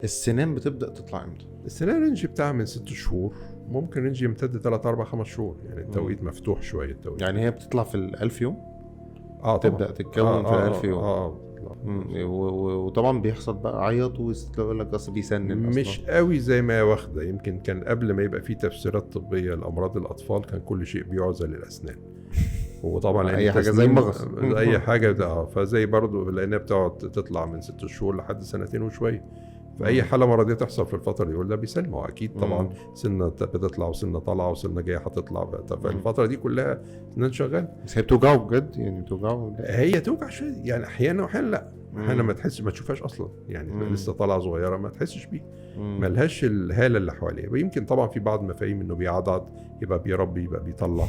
السنان بتبدا تطلع امتى؟ السنان range بتاعها من 6 شهور، ممكن range يمتد 3 4 5 شهور، يعني التوقيت مفتوح شوية التوقيت. يعني هي بتطلع في ال1000 يوم؟ اه طبعا. تبدا تتكون في ال1000 يوم. اه بتطلع. وطبعا بيحصل بقى عيط ويقول لك اصل بيسنن أصلاً. مش قوي زي ما هي واخده. يمكن كان قبل ما يبقى في تفسيرات طبية لامراض الاطفال كان كل شيء بيعزى للاسنان، وطبعا لأن أي حاجة زي المغص. اي حاجة ده فزي برضو لانها بتقعد تطلع من 6 شهور لحد سنتين وشويه، فاي حاله مرضية تحصل في الفترة دي يقول ده بيسن. ما هو اكيد طبعا سنة بتطلع وسنة طالعه وسنة جاية هتطلع، فالفتره دي كلها سنان شغال. بس هي بتوجعه بجد؟ يعني بتوجعه؟ هي توجع شوية يعني احيانا واحيانا لا. احيانا ما تحسش، ما تشوفهاش اصلا يعني، تبقى لسه طالعه صغيرة ما تحسش بيها. ملهاش الهالة اللي حواليها. ويمكن طبعا في بعض مفاهيم انه بيعضعض يبقى بيربي يبقى بيطلع.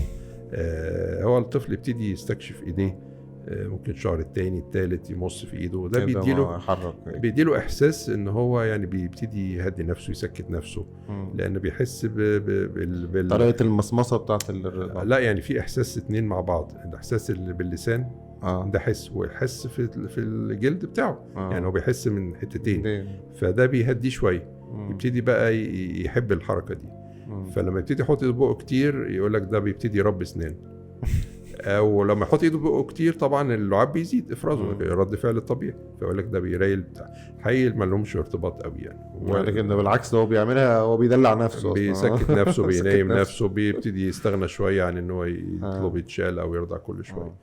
هو الطفل يبتدي يستكشف ايديه، ممكن الشهر الثاني الثالث يمص في ايده، وده يبدأ بيديله يحرك. بيديله احساس ان هو يعني بيبتدي يهدي نفسه، يسكت نفسه، لانه بيحس ب ب بال بال طريقه المصمصه بتاعت الرضاعه. لا، يعني في احساس اتنين مع بعض، الاحساس اللي باللسان ده حس، والحس في الجلد بتاعه. يعني هو بيحس من حتتين. فده بيهديه شويه. يبتدي بقى يحب الحركة دي. فلما يبتدي يحط ايده بقه كتير يقول لك ده بيبتدي يربي اسنان، او لما يحط ايده بقه كتير طبعا اللعاب بيزيد افرازه، رد فعل الطبيعي، فيقول لك ده بيريل بتاع. حقيقي ما لهمش ارتباط قوي يعني. لكن ده بالعكس، ده هو بيعملها، هو بيدلع نفسه أصلاً. بيسكت نفسه. بيسكت بينيم نفسه. نفسه، بيبتدي يستغنى شوية عن ان هو يطلب يتشال او يرضع كل شويه.